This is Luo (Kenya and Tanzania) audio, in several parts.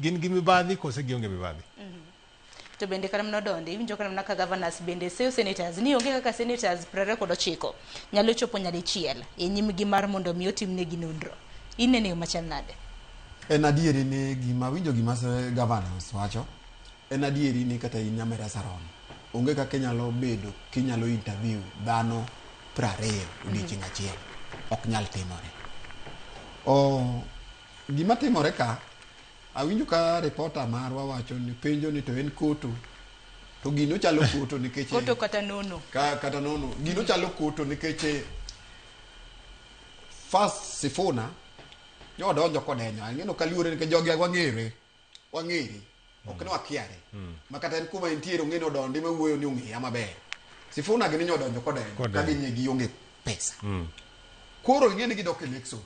Gin gi mibadhi kose gionge mibadhi? To bende kata mana Odondi, iwinjo kata mana ka governors bende seyo senators ni onge kaka senators 29 nyalo chopo nyadichiel e nyimgi mar mondo mi otimnegi nonro. Inene e yo machal nade? En adieri ni gima winjo gima governors wacho en adieri ni kata in Nyamera Saron onge kaka inyalo bedo kinyalo interview dhano 20 odiochieng' achiel ok nyal timore. O, gima timore ka awinjo ka reporter marwa wacho ni penjo ni to en koto to gino chalo koto nikech Koto kata nono. Kata nono gino chalo koto nikech first Sifuna nyo odonjo kodenyo ang'eno kaluore nikech jogi wang'ere wang'ere ok ni wakiare ma kata en kuma entiere ong'e ni odondi mawuoyo ni ong'eya maber. Sifuna gini nyo odonjo kodenyo ka ginye gionge pesa. Koro ing'e ni gidok election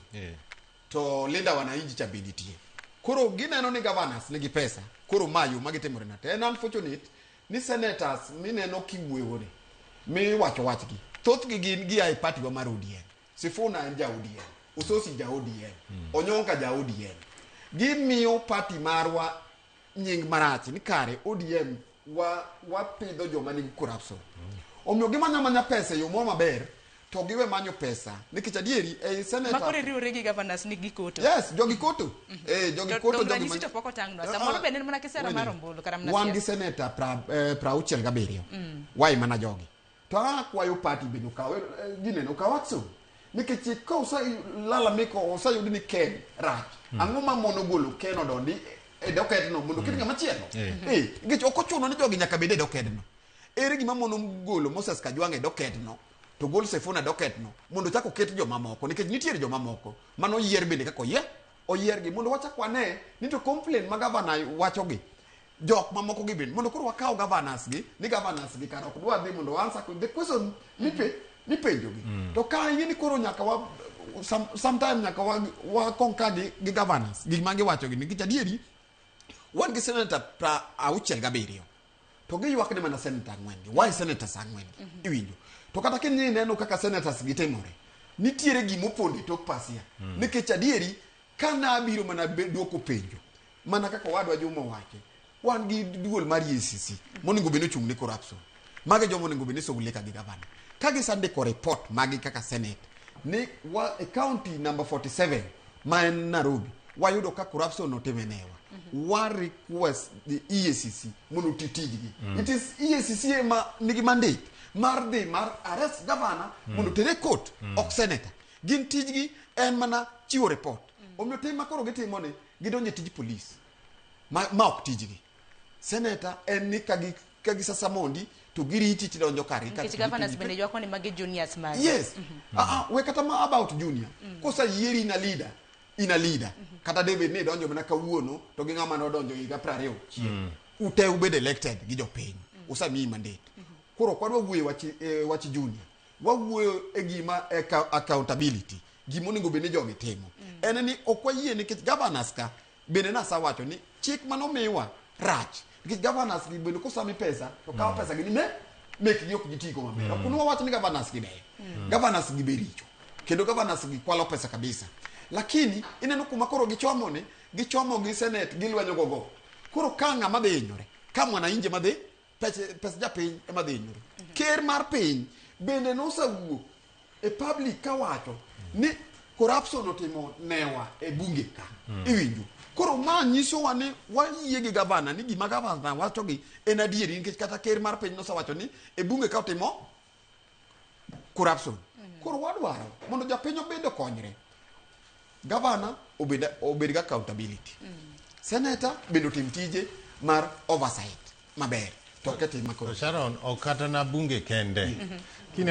to Linda Wananchi cha be nitie. Koro gineno ni governors nigi pesa, koro ma yo ma gitimore na. To en unfortunate ni senators mineno kiwuoyo ni miwacho wachgi, thothgi gin gia e party wa mar ODM. Sifuna en ja ODM, Usosi ja ODM, Onyonka ja ODM. Gimiyo party marwa nying marach ni kare ODM wa wapidho joma nigi corruption. Omiyo gimanya manya pesa e yo moro maber to giwe manyo pesa nikech adieri ei senator Makoro iriwore gi governors ni gikoto. Yes, jogi koto. Jogi To koto dong jogi ranyisi to pok otang'nwa. Samoro bende en mana kisera mar ombulu kata mana Wan gi siasa. senator 67. Wai mana jogi. To akwayo party bende okaw gineno okaw action. Nikech ka oselalamiko oseyud ni Ken rach. Ang'o ma mono golo Ken odondi e docket no mondo oket ng'ama chielo? Nikech ok ochuno ni jogi nyaka bed e docket no. Ere gima mono golo Moses Kajwang' e docket no to gol Sifuna e docket no mondo ochak oket jomamoko nikech nitiere jomamoko mano oyier bende kaka oyier oyiergi mondo wachak wane ni to complain ma gavana wachogi jok mamoko gi bende mondo koro wakaw governors gi ni governors gi kara ok dwa dhi mondo answer the question mipenjo gi to ka ing'e ni koro nyaka wa sometime nyaka wa conquer gi governors gik ma giwacho gi nikech adieri wan gi senator 67 to giywak ni mana senator 4 gi why senators 4 gi iwinjo to kata kinyi neno kaka senators gi timore nitiere gimopondo e tok pasia nikech adieri ka nabiro mana duoko penjo mana kaka owadwa Juma owache wan gi duol mar EACC monego bed ni ochung' ne corruption mage joma onego bed ni sogo ka gi gavana ka gisandiko report magi kaka senate ni wa, e county number 47 ma en Nairobi wayudo ka corruption otime newa wa request the EACC mondo oti tijgi. It is EACC ema nigi mandate mar dhi mar arrest governor mondo otere e court ok senator. Gin tijgi en mana chiwo report. Omiyo tim ma koro gitimo ni gidonjo e tij police ma ok tijgi. Senator en ni ka gisasamondi to giriti tidonjo kargi Nikech governors bende ywak ni magi juniors magi. Yes. We kata ma about junior. Koseyieri in a leader, in a leader. Kata David ni donjo mana kawuono to gi ng'ama nodonjo higa 20 chien. Ute ubed elected gi jopiny. Usemiyi mandate. Koro ok wadwa wuoyo wach junior. Wawuoyo e gima accountability. Gima onego bed ni jogi timo. En ni ok wayie nikech governors ka bende nasawacho ni chik manomiwa rach. Nikech governors gi bende kosami pesa to kawo pesa gi ni mekgi ok gitigo maber. Ok wawach ni governors gi beyo. Governors gi be richo. Kendo governors gi kwalo pesa kabisa. Lakini ineno kuma koro gichomo ni, gichomo gi senate gilwenyo gogo. Koro ka ng'ama dhi hinyore, ka mwananchi madhi, pes japiny ema dhi hinyore. Ker mar piny bende nosewuok e public kawacho ni corruption otimo newa e bunge ka. Iwinjo. Koro ma nyisowa ni wayie gi gavana ni gima gavana wacho gi en adieri nikech kata ker mar piny nosewacho ni e bunge ka otimo corruption. Koro wadwaro mondo japiny obed okonyre. Gavana obed gi accountability. Senator bende otim tije mar oversight maber. To ok otim makoro. Sharon, ok kata na bunge kende. Kineno